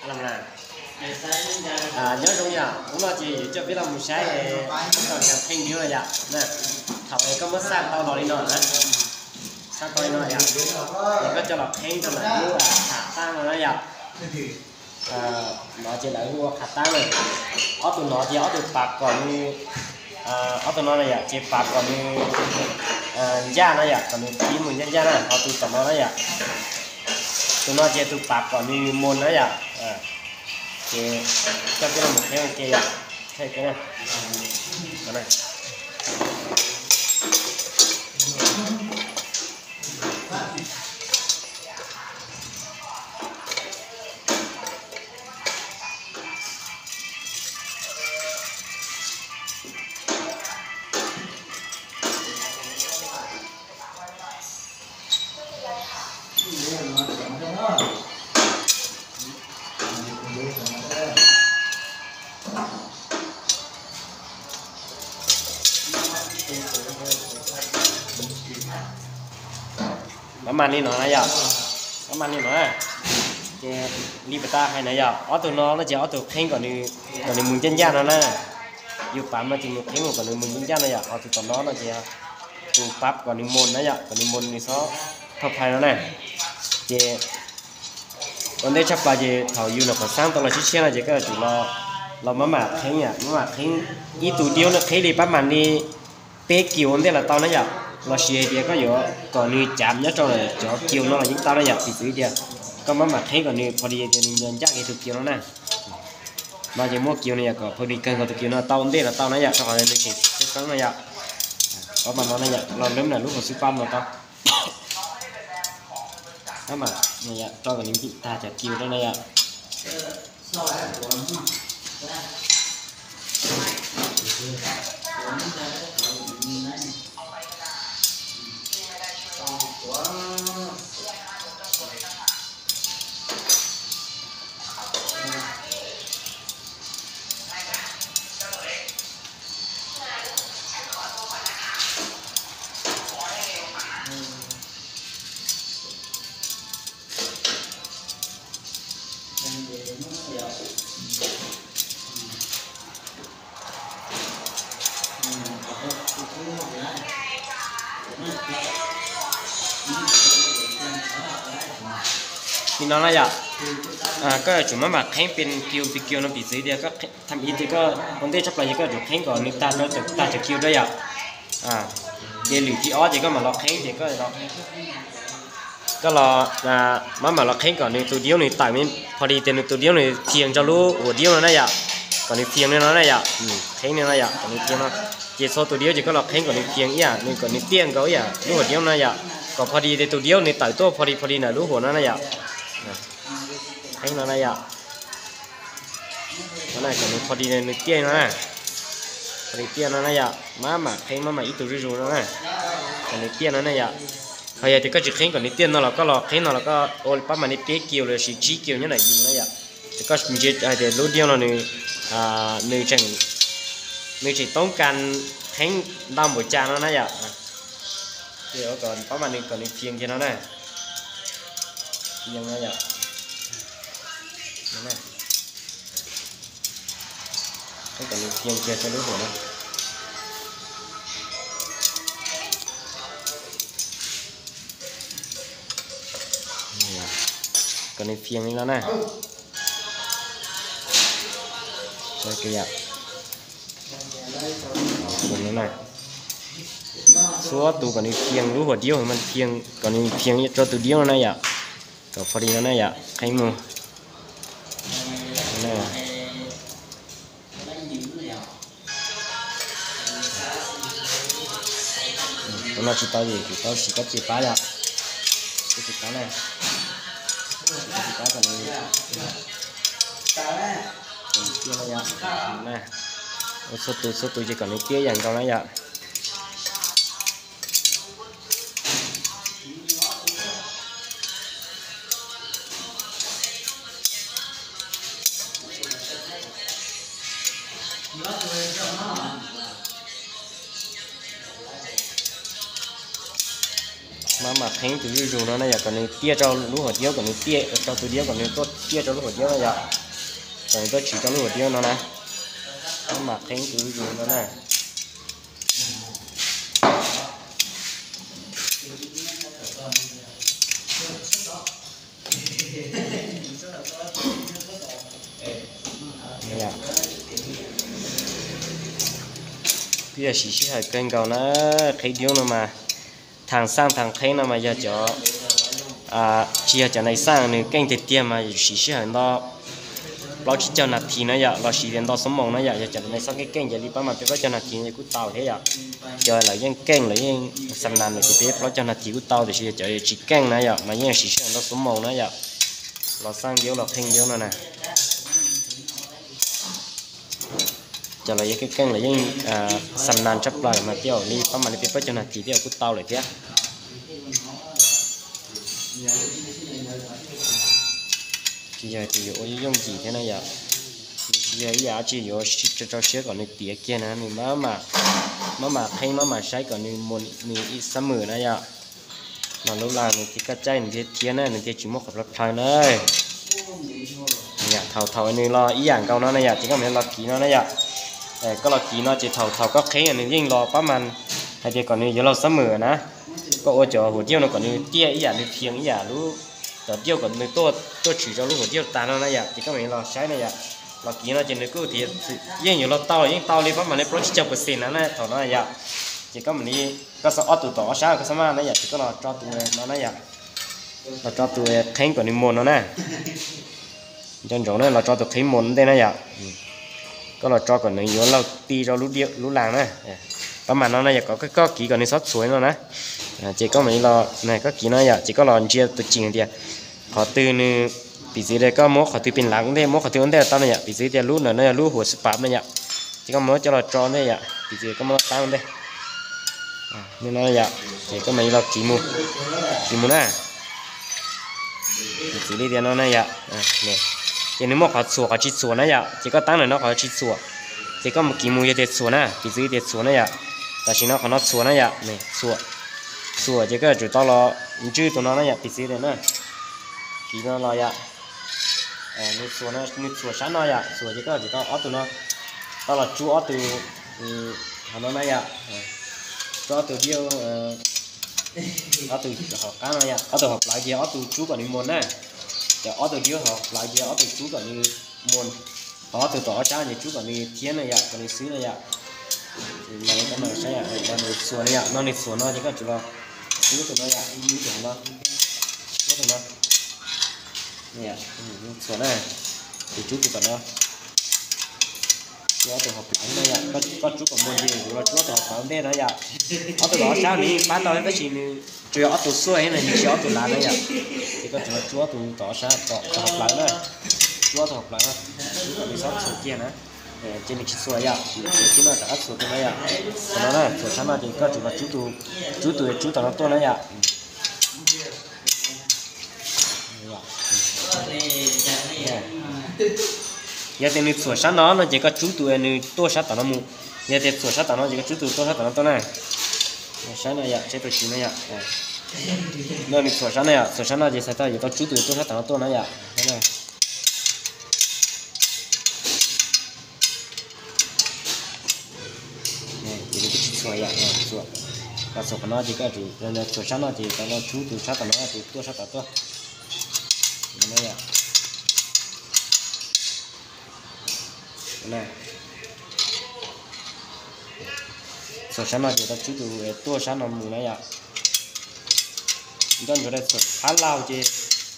Nyob zoo yom, hnub no ces yuav coj peb los mus saib tau cov qheej diaub no yom. Thaum koj muab xaj tau los li no na, xaj tau li no yom, es koj coj los qheeb rau ntawm lub qhab tab no na yom. No ces lawv hu ua qhab tab na. Ob tug no ces ob tug pav kom nws, ob tug no na yom, ces pav kom nws ncaj na yom, kom nws pib mus ncaj ncaj na, ho tus tom no na yom. Tus no ces tus pav kom nws moos na yom. Ces coj peb los mus qheeb ua ke yom. Pab mas li no na yom, pab mas li no na. Ces li puas tas hais na yom, ob tug no no ces ob tug qheeb kom nws, kom nws mus ncaj ncaj no na. Yus pav mas tus nws qheeb mus kom nws mus ncaj ncaj no yom, ho tus tom no no ces tus pab kom nws moos na yom, kom nws moos nws xob thauj phais no na. Ces ua ntej tshaj plaws ces thaum yus nyuam qhuav xaab tau los tshiab tshiab no ces koj yuav tsum los maj mam qheeb, maj mam qheeb. Ib tug diaub no qheeb li pab mas li peb kis ua ntej los tau na yom, los sis hais tias koj yuav kom nws cav nyob rau cov kiaus no los yeej tau na yom, piv txwv tias koj maj mam qheeb kom nws pha li tias nws ncaj kiag tus kiaus no na. No ces muab kiaus no yom, kom pha li kawg nkaus tus kiaus no tau ntej los tau na yom, rau qhov nws tseem xeeb xeeb no yom. Pab mas no na yom, los lawm na lub hauv xwb pab mas tau. Pab mas no yom, rau kom nws ntim tag cov kiaus no na yom. Li no na yom, koj yuav tsum maj mam qheeb pes kiaus pes kiaus no piv txwv tias koj tham ib tias koj ua ntej tshaj plaws ces koj yuav tsum qheeb kom nws tag, tag cov kiaus rau yom. Ces lwm thib ob ces koj mam los qheeb ces koj los, maj mam los qheeb kom nws tus diaub nws tawm, pha li tias nws tus diaub nws phias rau lub hauv diaub no na yom, kom nws phias li no na yom, qheeb li no yom, kom nws phias no. Ces txhua tus diaub ces koj los qheeb kom nws phias ib yam, nws kom nws tiaj nkaus ib yam lub hauv diaub no yom, kom pha li tias tus diaub nws tawm tuaj pha li pha li ntawm lub hauv no na yom. Qheeb no na yom. Kom nws pha li nws tiaj no na, pha li tiaj no na yom, maj mam qheeb maj mam ib tug zuj zus no na, kom nws tiaj no na yom. Ho yog tias koj tsis qheeb kom nws tiaj no los koj los qheeb no los koj ua pab mas li peb kiaus los sis tsib kiaus nyob ntawm yus na yom. Ces koj ntsia hais tias lub diaub no nws, nws tseem, nws tseem toob kas qheeb ntau npaum cas no na yom. Ces ua kom pab mas nws kom nws phias kiag no na. Phias no yom. Qheeb kom nws phias kiag rau lub hauv no. Kom nws phias li no na. Txhua tus kom nws phias lub hauv diaub, phias, kom nws phias rau tus diaub no na yom. Kom pha li no na yom, qheeb mus. Tus no tsis tau, kuv tau siv kab cia pab yom. Kab cia pab na, kab cia pab kom nws, kom nws tiaj no yom. Ua txhua tus txhua tus ces kom nws tiaj ib yam nkaus na yom. Maj mam Qheeb tus zuj zus no na yom, kom nws tiaj rau lub hauv diaub, kom nws tiaj rau tus diaub, kom nws tuaj tiaj rau lub hauv diaub no yom. Kom nws tuaj tshwm rau lub hauv diaub no na. Maj mam qheeb tus zuj zus no na. Twb yog siv sij hawm kawg nkaus na, qheeb diaub no mas, thaam xaaj thaam qheeb no mas yog cov, tsis yog cov nais xaaj nws keej tiag tiag mas siv sij hawm nto plaub tsib caug nas this na yom, los sis tias nto xuab moos na yom. Yog cov nais xaaj keej keej ces li pab mas peb plaub caug nas this ces kuj tau thiab yom. Cov lawv yeej keej lawv yeej xam nas lawm ces peb plaub caug nas this kuj tau, tiam sis yog cov tsis keej na yom mas yeej siv sij hawm nto xuab moos na yom, los xaaj diaub los qheeb diaub no na. Cov lawv yeej keej keej lawv yeej xam nas tshaj plaws mas tej zaum li pab mas li peb plaub caug nas this tej zaum kuj tau lawm thiab. Tsis yog tias yuav ua yooj yim thiab na yom. Nws tsis yog ib yam dab tsi yuav rau siab kom nws tiav kiag na, nws maj mam qheeb maj mam saib kom nws mus nws ib xab mwm na yom. Mas lub las nws thiaj kaj caij nws thiaj thiab na, nws thiaj tsis muaj qhov plhaw plhaw na. Thaum thaum nws los ib yam nkaus no na yom, ces koj mam los kiv no na yom. Koj los kiv no ces thaum thaum koj qheeb nws yeej los pab mas hais tias kom nws yuav laug xab mwm na. Koj ua cov hauv diaub no kom nws tiaj ib yam nws thiab ib yam lub, cov diaub kom nws tuaj tshwm rau lub hauv diaub tag no na yom, ces koj mam los saib na yom. Los kiv no ces nws kuj tias yeej yuav los tau yeej tau li pab mas li plaub tsib caug percent na thaum no yom. Ces koj mam li, koj xav ob tug tom ob sab koj xav maj na yom, ces koj los tso tus no na yom. Los tso tus qheeb kom nws mus no na. Nco ntsoov na, los tso tus qheeb mus ntej na yom. Koj los tso kom nws yuav laug ti rau lub las na. Pab mas no na yom, kom koj kiv kom nws txhob txhuam no na. Ces koj mam li los, koj kiv no yom, ces koj los ntsia tus tseem tias qhov twg nws, piv txwv tias koj muab qhov twg pes lav ua ntej, muab qhov twg ua ntej los tau na yom. Piv txwv tias lub no no yog lub huam xwb pam na yom, ces koj muab coj los tso ntej yom, piv txwv koj muab taab ua ntej. Yog, ces koj mam li los kiv mus, kiv mus na. Piv txwv li tias no na yom, ces nws muaj qhov txhuam qhov tsis txhuam na yom, ces koj taab ntawm no qhov tsis txhuam, ces koj mus kiv mus yog tias txhuam na, piv txwv tias txhuam na yom. Tam sim no qhov no txhuam na yom, txhuam, txhuam ces koj yuav tsum tau los ntswj tus no na yom, piv txwv tias na, kiv no los yom. Nws txhuam, nws txhuam sab no yom, txhuam ces koj yuav tsum tau ob tug no, tau los tsub ob tug, qhov no na yom, tsub ob tug diaub, ob tug hauv qab no yom, ob tug hauv plawv ces ob tug tsub kom nws mus na, ces ob tug diaub hauv plawv ces ob tug tsub kom nws mus, ho ob tug tom ob sab ces tsub kom nws thiab na yom, kom nws xwb na yom. Saib, nws txhuam na yom, no nws txhuam no ces koj tsum los tsub tus no yom, tsub tus no, tsub tus no, txhuam na, ces tsub tus tom no. Ces ob tug hauv plawv no yom, koj tsub kom mus ces kuv los tsub ob tug hauv plawv ntej no yom. Ob tug tom ob sab nws yeej pab tau thiab tab sis nws tsuas yog ob tug xuaj thiab nws tsis yog ob tug lav na yom. Ces koj tsum los tsub ob tug tom ob sab, tom hauv plawv na, tsub ob tug hauv plawv, tsub kom nws txhob txhuam kiag na. Ces nws tsis txhuam yom, ces tib no rov qab txhuam tus no yom. Txhuam no na, txhuam sab no ces koj tsum los tsub tus, tsub tus, tsub tom no tuaj na yom. Yog tias nws txhuam sab no no ces koj tsub tus nws tuaj sab tom no mus. Yog tias txhuam sab tom no ces koj tsub tus tuaj sab tom no tuaj na. Saib no yom, saib tus tsis no yom. No nws txhuam sab no yom, txhuam sab no ces txhais tau yuav tau tsub tus tuaj sab tom no tuaj na yom. Ces nws twb tsis txhuam yom, txhuam, txhuam qhov no ces koj tsum, txhuam sab no ces tau los tsub tus sab tom no tus tuaj sab tom tuaj. Txhuam sab no ces tau tsub tus tuaj sab no mus na yom. Nco ntsoov tias txhuam fab laug ces,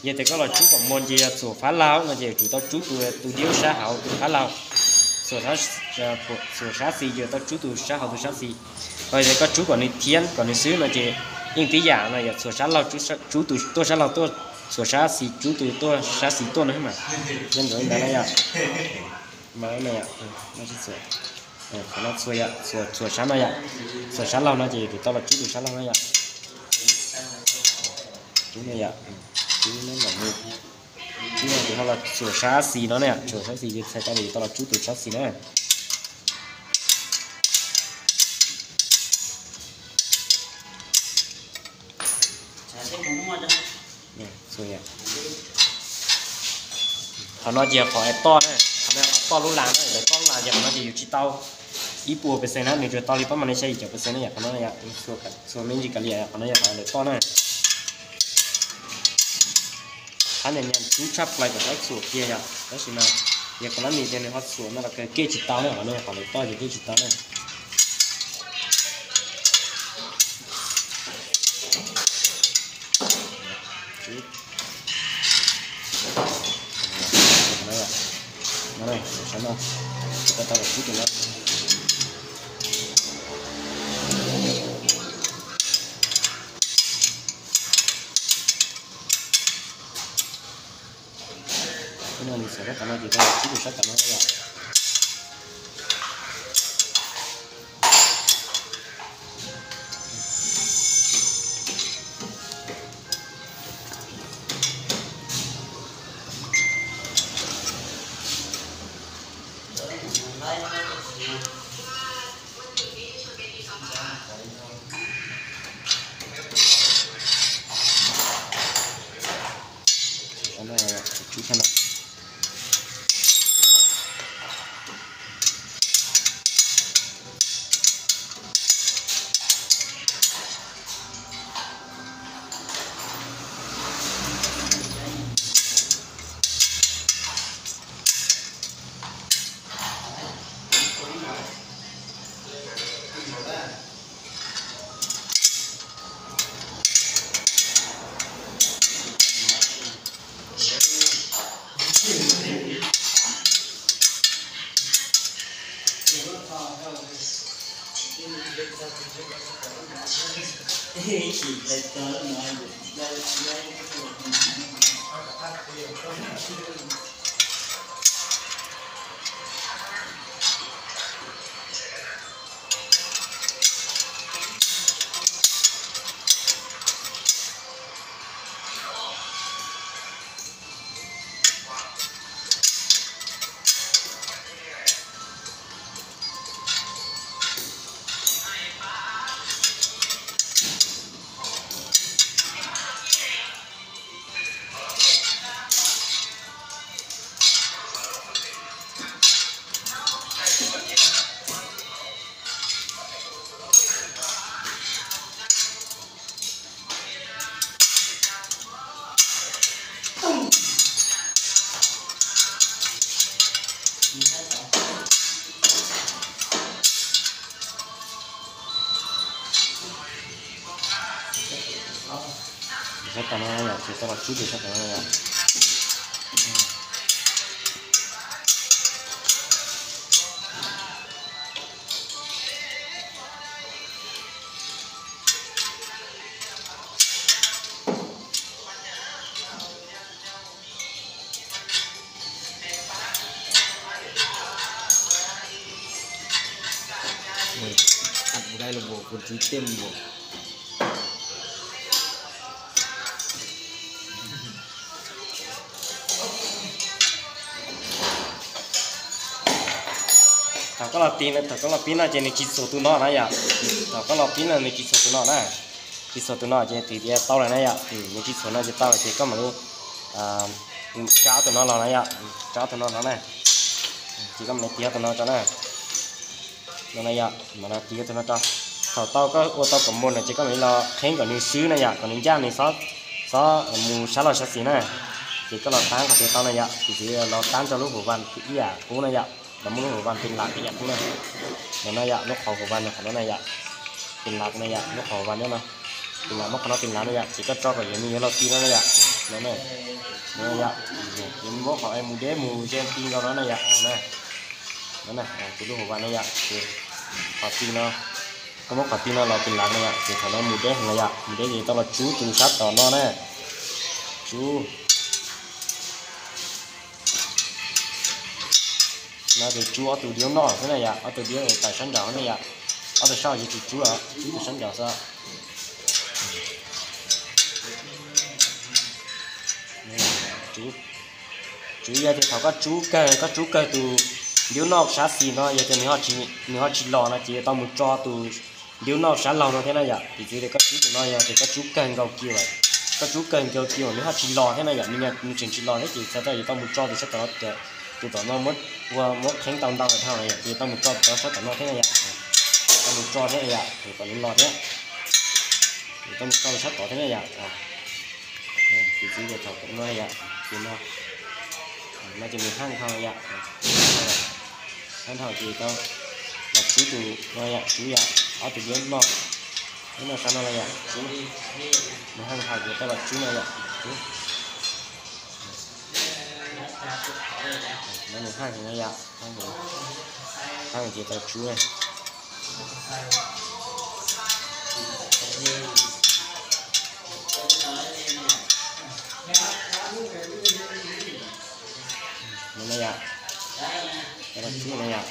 yog tias koj los tsub kom mus ces yog txhuam fab laug no ces tsum tau tsub tus, tus diaub sab hauv tus fab laug. Txhuam sab xis ces tau tsub tus sab hauv tus sab xis. Ho yog tias koj tsub kom nws thiab kom nws xwb no ces yeej tib yam no yom, txhuam sab laug tsub tus tuaj sab laug tuaj, txhuam sab xis tsub tus tuaj sab xis tuaj no mas. Nco ntsoov li ntawd na yom. Mas no, qhov no txhuam yom, txhuam sab no yom. Txhuam sab laug no ces tsum tau los tsub tus sab laug no yom. Tsub no yom, tsub no ces ho los txhuam sab xis no na yom, txhuam sab xis ces txhais tau tias tau los tsub tus sab xis na. Qhov no ces yog qhov es toj na, qhov no qhov toj lub las na, lawv toj lub las ces qhov no ces yus tsis tau ib puas percent na, nws tsuas tau li pab mas nej saib yim caum percent na yom, qhov no yom, txhua me ntsis kav liam, qhov no yog qhov lawv toj na. Qhab niam nyam cub tshaj plaws kom txhob txhuam kiag yom, tab sis mas yog kom lab mis ces nws ho txhuam no los kawg kev tsis tau na, qhov no yog qhov lawv toj ces kev tsis tau na. Ib no nws xav sab tom no ces tau tsib tus sab tom no yom. Sab tom no yom, ces tau los tsib tus sab tom no yom. Thaum koj los pib, thaum koj los pib no ces nws tsis txhuam tus no na yom. Thaum koj los pib no nws tsis txhuam tus no na. Tsis txhuam tus no ces twb tias tau lawm na yom. Nws tsis txhuam no ces tau lawm ces koj mam li tsa tus no los na yom. Tsa tus no los na. Ces koj mam li tiv tus no tso na. No na yom, mam li tiv tus no tso. Thaum tau koj ua tau kom mus no ces koj mam li los qheb kom nws swb na yom, kom nws ncaj nws txhob mus sab laug sab xis na. Ces koj los tab qhov tias tau na yom, ces twb los tab rau lub hauv vas ib yam qub na yom, los muab lub hauv vas pes lav ib yam qub na. No na yom, lub qhov hauv vas no qhov no na yom, pes lav na yom, lub qhov hauv vas no. Pes lav, muab qhov no pes lav na yom, ces koj tso kom yog nws yuav los ti no na yom. No na yom, ces muab qhov es mus deb mus ze ti nkaus no na yom. No na, ces lub hauv vas na yom, ces qhov ti no, koj muab qhov ti no los pes lav na yom, ces thaum no mus deb heev na yom, mus deb ces tau los tsub tus sab tom no na. Tsub. No ces tsub ob tug diaub noj xwb na yom, ob tug diaub tawm sab nraud na yom. Ob tug sab hauv ces tsis tsub, tsub tus sab nraud xwb. Tsub, tsub yog tias thaum koj tsub kawg, koj tsub kawg tus diaub noj sab xis no yog tias nws ho tsis los no ces yuav tau mus tso tus diaub noj sab laug no thiab na yom. Piv txwv tias koj tsub tus no yog tias koj tsub kawg nkaus kiag lawm, Koj tsub kawg nkaus ces nws ho tsis los thiab na yom, nws tseem tsis los thiab ces txhais tau yuav tau mus tso tus sab tom no, tus tom no muab, ua muab qheeb tau ntau dhau na yom, ces yuav tau mus tso tus sab tom no thiab na yom. Tau mus tso thiab na yom, kom nws los thiab. Yuav tau mus tso tus sab tod thiab na yom. Piv txwv tias thaum no yom, ces no, no ces nws haj dhau yom. Haj dhau ces tau los tsub tus no yom, tsub yom, ob tus diab no, diab no sab no yom, tsub. Nws haj dhau ces tau los tsub no yom, tsub. No nws haj heev no yom, haj ces tau tsub na. No na yom, tau los tsub no yom.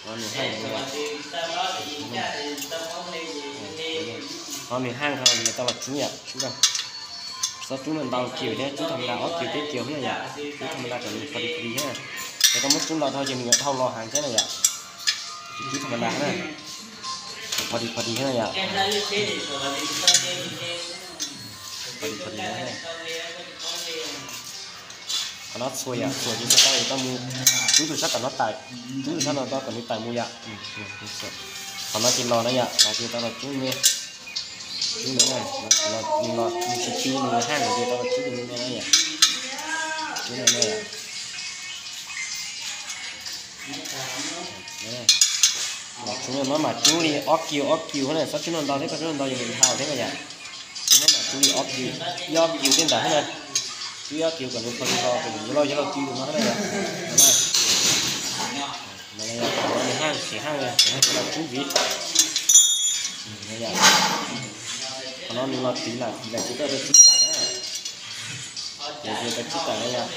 Ho nws haj, ho nws haj dhau ces tau los tsub yom, tsub. Txhob tsub ntau kiag thiab, tsub tham ma da ob kiag peb kiag xwb na yom, tsub tham ma da kom nws pha di pha di thiab. Yog koj muab tsub ntau dhau ces nws yuav dhau los heev thiab na yom. Tsub tham ma da na, pha di pha di thiab na yom. Pha di pha di na. Qhov no txhua yom, txhua ces tau, tau mus tsub tus sab tom no tawm, tsub tus sab no tau kom nws tawm mus yom. Qhov no ces los na yom, los ces tau los tsub me, tsub me na, nws los nws tsis ti nws haj ces tau los tsub tus me me na yom. Tsub me na yom. Los tsub no mas tsub li ob kiv ob kiv na, txhob tsub no ntau thiab, koj tsub no ntau ces nws dhau thiab na yom. Tsub no mas tsub li ob kiv, ib ob kiv tej ntawd thiab na. Tsub ib ob kiv kom nws pha di los, kom nws yuav lauj yuav lauj ti tus no thiab na yom. Qhov no nws haj, tsis haj, tsis haj tau los tsub ntxiv. Qhov no nws los tiv lawm, tiv lawm ces koj tau tsub tawm na. Ces tau tsub tawm na yom.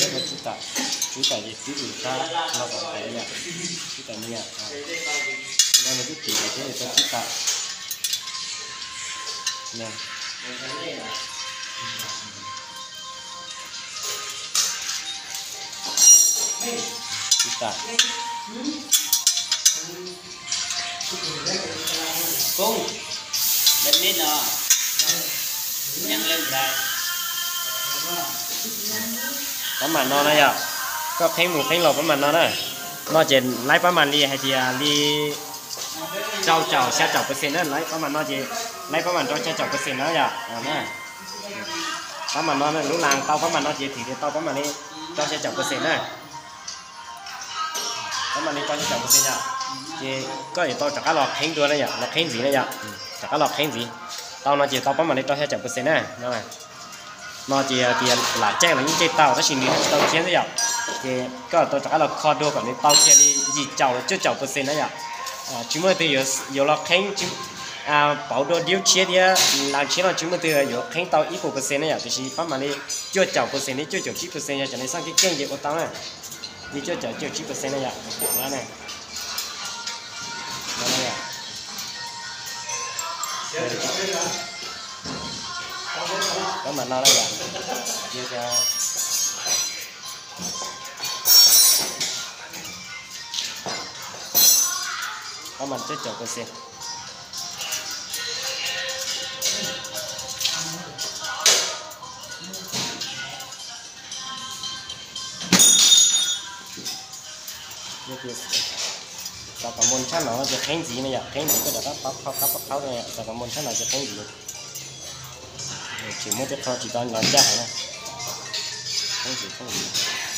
Tau tsub tawm, tsub tawm ces tsub tus sab no kom tawm yom. Tsub tawm no yom. Tus no nws twb tiv lawm thiab, tau tsub tawm. Tsub tawm. Pab mam no na yom, koj qheeb mus qheeb los pab mam no na. No ces laib pab mam li hais tias li rau caum xya caum percent na, laib pab mam no ces, laib pab mam rau xya caum percent na yom. Pab mam no lub las tau pab mam no ces thim tias tau pab mam li rau xya caum percent na. Pab mam li rau xya caum percent yom. Ces koj yuav tau rov qab los qheeb dua na yom, los qheeb ntxiv na yom. Rov qab los qheeb ntxiv. Tau no ces tau pab mam li rau xya caum percent na. No ces tias lam caij los yeej caij tau tab sis nws tsis tau thiab xwb yom. Ces koj tau rov qab los kho dua kom nws tau kiag li yim caum los cuaj caum percent na yom. Tsis muaj leej twg yuav los qheeb, pauv dua diub tshiab thiab las tshiab no tsis muaj leej twg yuav qheeb tau ib puas percent na yom, tiam sis pab mam li cuaj caum percent thiab cuaj caum tsib percent yog cov neeg xaj keej keej ces ua tau na. Li cuaj caum cuaj caum tsib percent na yom. Pab mam no na yom. Pab mam cuaj caum percent. Xav kom muaj tshaj no ces qheeb ntxiv na yom, qheeb ntxiv koj rov qab qhaub qhaub qhaub qhaub na yom, xav kom muaj tshaj no ces qheeb ntxiv. Tsis muaj tej qho tsis tau los ncaj heev na. Qheeb ntxiv qheeb ntxiv.